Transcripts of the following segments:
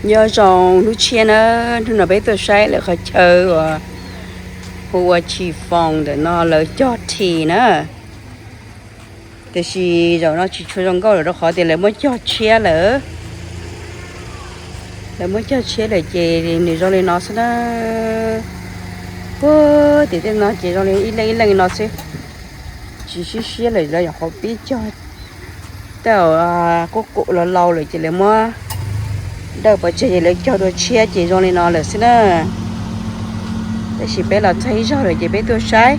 Nyob zoo hnub tshiab na, hnub no peb tuaj saib lawv qhov chaw uas hu ua Tshis Foos ntawm no lawv cog tshis na. Tiam sis zaum no tsis tshua zoo nkauj lawm rau qhov tias lawv muab cog tshiab lawm. Lawv muab cog tshiab lawm ces nws zoo li no xwb na. Puag tim tej no ces zoo li ib leej ib leej no xwb. Tsis sib siab lawm, lawv nyuam qhuav pib cog tej qub qub los laus lawm ces lawv muab dawj pov tseg ces lawv cog dua tshiab ces zoo li no lawm xwb na. Tab sis peb los txog ib zaug lawm ces peb tuaj saib.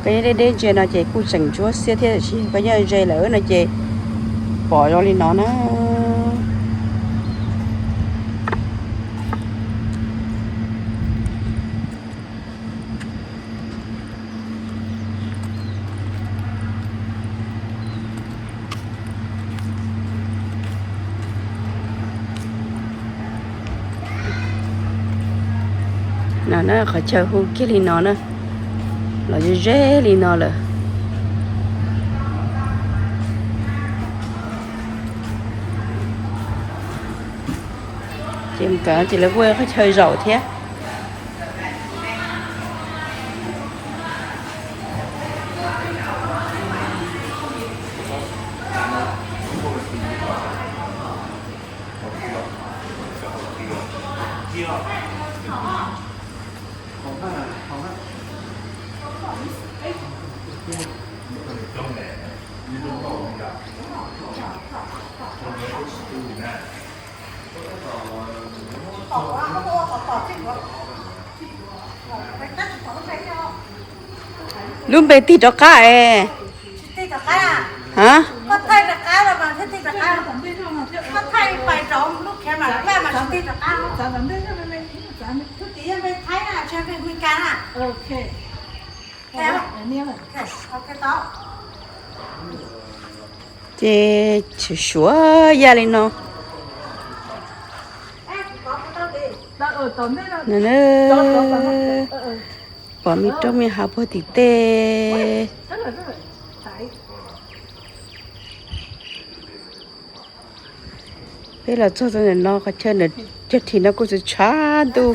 Koj nyob deb deb ntsia no ces kuj tseem ntsuab xiab thiab, tiam sis koj nyob ze lawm no ces pom zoo li no na. No na, qhov chaw hu kiag li no na, los ze ze li no lawm. Ces mus tom no ces lawv kuj qhov chaw zaum thiab. Lub npe tig rov qab es. A, ces suav yaj li no. Pom me roob me hav puag tim tej. Peb los txog ntawm no qhov chaw cog tshis no kuj tshav ntuj.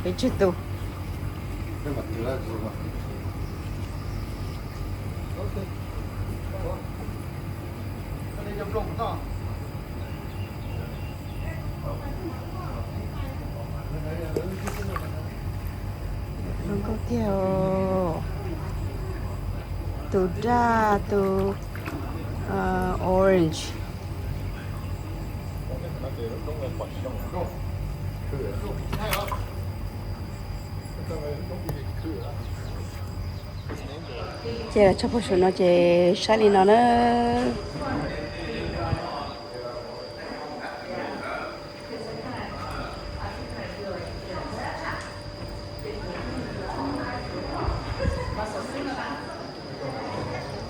Peb tsib tug. Zoo nkauj tiag, tus daj tus orange. Ces los txog puag saum no ces saib li no na.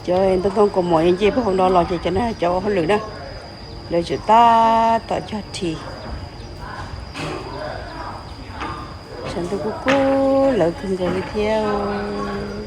Cov ntoo ntoo kaus mom nce puag hauv no los ces cov no cov ua hauj lwm na, lawv tseem tab tom cog tshis. Tshav ntuj kub kub lawv kawg nkaus li thiab.